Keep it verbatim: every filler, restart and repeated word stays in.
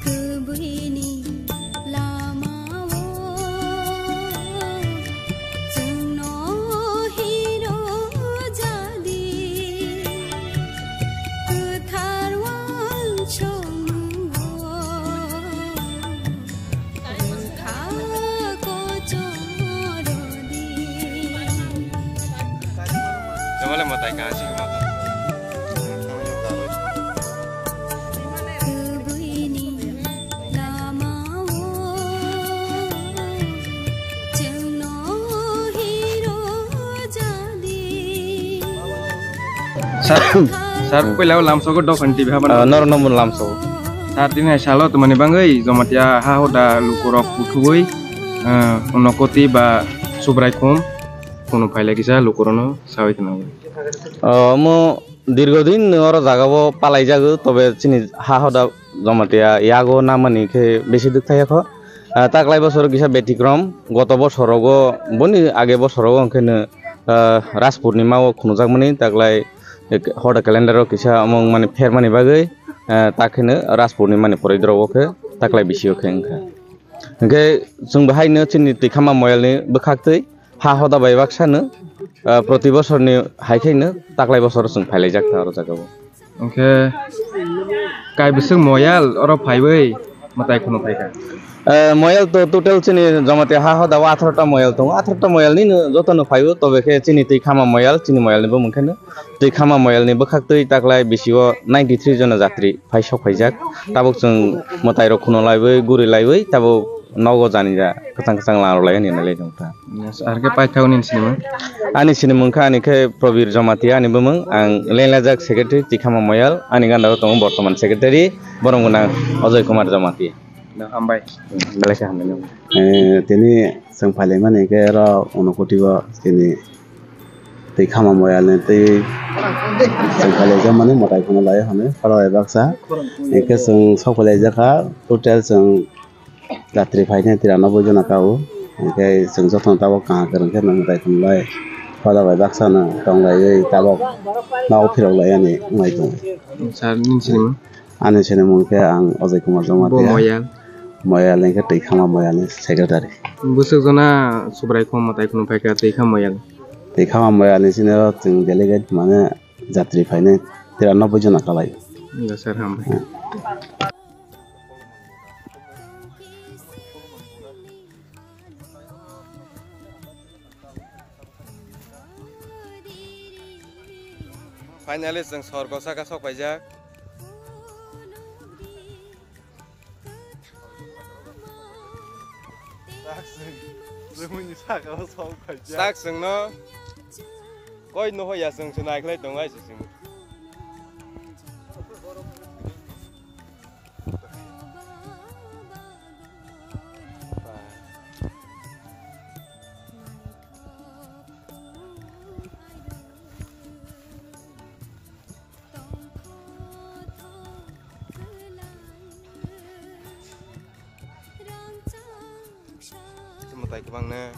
Kwbwini lamao chwngno hiro jadi, kwthar uansukmung. Tebole mwtai ka si ma. Sir, sir, puila o lamsogo Dophani T V habana. Ah, noro no mun lamsogo. Sir, tini hai salo tumani bangwi Jamatia ha hoda lukurok kuthubui, ah, Unokoti ba Subraikhum, kunu phailai kisa lukurono sawi thango. Ah, omo dirghodin oro jagao palaijago, tobe chini ha hoda Jamatia yago namani khe bisi duk thaya kho. Ah, taklai bosor kisa betikrom, goto bosorogo, boni age bosorogo hwnkhe no, ah, Ras Purnima o khunujakmani, taklai, eh, hoda calendar o kisa omo wngmani phermani bagwi, ah, ta kheno Ras Purnima ni pore drogo khe taklai bisio khe wngkha. Hwnkhe chwng bahaino chini twi khama moyalni bwkhaktwi ha hoda bai baksano, ah, proti bosorni hai khaino taklai bosoro chwng phailaijak kha oro jagao. Hwnkhe kai bwswk moyal oro phaiwi mwtai khunu phaikha? Eh, moyal to total chini Jamatia ha hoda o atharota moyal tongo. Atharota moyal nino jotono phaibo, tobe khe chini twi khama moyal, chini moyalni bumung kheno twi khama moyalni bwkhaktwi taklai bisio ninety three jona jatri phai sok phaijak. Tabuk chwng mwtairok khunu laiwi, guri laiwi, tabuk nogo janija kwchang kwchang langrok lai hwnwi nai lai tongkha. Yes, ar khe paithak nini sinimung? Ani sinimung kha, ani khe Probir Jamatia ani bumung. Ang lenglajak secretary Tikhama Moyal, ani ganda o tongo bortoman secretary, borom gwnang Ajoy Kumar Jamatia. No, hambai. Belai khe hambai no. Eh, tini chwng phailaimani khe oro Unokoti o tini Tikhama Moyal ni twi chwng phailaijak mani mwtai phano lai hwnwi khoro bai baksa. Hwnkhe chwng sok phailaijak kha, total chwng Jatri phaikhe tiranoboi jona kao. Hwnkhe chwng jotono tabok kaham kwrwng khe nang bai tongbai. Hoda bai baksa no tonglaiwi tabok nogo phirok lai ani wngbai tongo. Sir, nini sinimung? Ani sinimung khe ang Ajoy Kumar Jamatia. Bo Moyal? Moyal hwnkhe Twikhama Moyal ni secretary. Bwswk jona Subrai Khoma tai khunu phaikha Twikhama Moyal? Twikhama Moyal ni sini o chwng delegate mane jatri phainai tiranoboi jona kalai. Sir, hambai. Hmm. Finally, chwng sorgo saka sok paijak. Sak chwng, chwngni saka o sok paijak. Sak chwngno koi noho ya chwng se naikhlai tongo ai se chwng. Mwtai kwbangna.